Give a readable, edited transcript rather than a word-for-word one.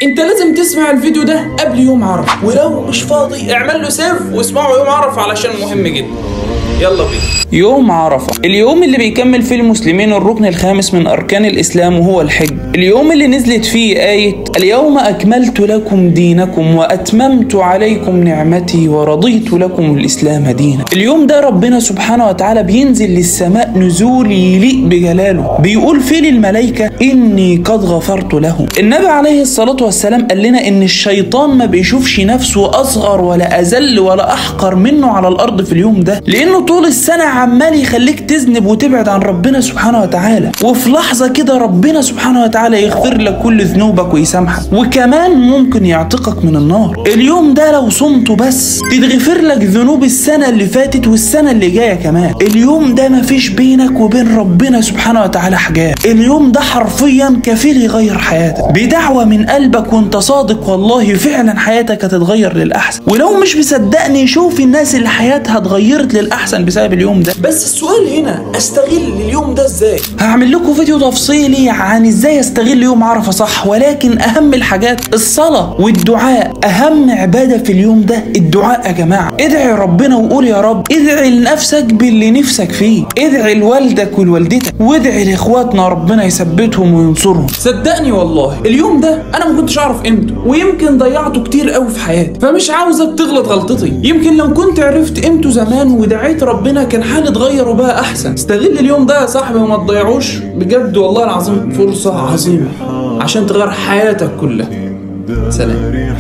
انت لازم تسمع الفيديو ده قبل يوم عرفة، ولو مش فاضي اعمل له save واسمعه يوم عرفة علشان مهم جدا. يلا بينا. يوم عرفة، اليوم اللي بيكمل فيه المسلمين الركن الخامس من أركان الإسلام وهو الحج، اليوم اللي نزلت فيه آية اليوم أكملت لكم دينكم وأتممت عليكم نعمتي ورضيت لكم الإسلام دينا. اليوم ده ربنا سبحانه وتعالى بينزل للسماء نزول يليق بجلاله، بيقول فيه للملائكة إني قد غفرت لهم. النبي عليه الصلاة والسلام قال لنا إن الشيطان ما بيشوفش نفسه أصغر ولا أذل ولا أحقر منه على الأرض في اليوم ده، لأنه طول السنة عمال يخليك تذنب وتبعد عن ربنا سبحانه وتعالى، وفي لحظة كده ربنا سبحانه وتعالى يغفر لك كل ذنوبك ويسامحك، وكمان ممكن يعتقك من النار. اليوم ده لو صمته بس تتغفر لك ذنوب السنة اللي فاتت والسنة اللي جاية كمان. اليوم ده مفيش بينك وبين ربنا سبحانه وتعالى حجاب، اليوم ده حرفيا كفيل يغير حياتك بدعوة من قلبك وانت صادق، والله فعلا حياتك هتتغير للأحسن. ولو مش مصدقني شوف الناس اللي حياتها اتغيرت للأحسن بسبب اليوم ده. بس السؤال هنا، استغل اليوم ده ازاي؟ هعمل لكم فيديو تفصيلي عن ازاي استغل يوم عرفة صح، ولكن اهم الحاجات الصلاة والدعاء. اهم عبادة في اليوم ده الدعاء يا جماعة. ادعي ربنا وقول يا رب، ادعي لنفسك باللي نفسك فيه، ادعي لوالدك ولوالدتك، وادعي لاخواتنا ربنا يثبتهم وينصرهم. صدقني والله اليوم ده انا ما كنتش اعرف قيمته، ويمكن ضيعته كتير قوي في حياتي، فمش عاوزك تغلط غلطتي. يمكن لو كنت عرفت قيمته زمان ودعيت ربنا كان حالي اتغير وبقى احسن. استغل اليوم ده يا صاحبي وما تضيعوش، بجد والله العظيم فرصة عظيمة عشان تغير حياتك كلها. سلام.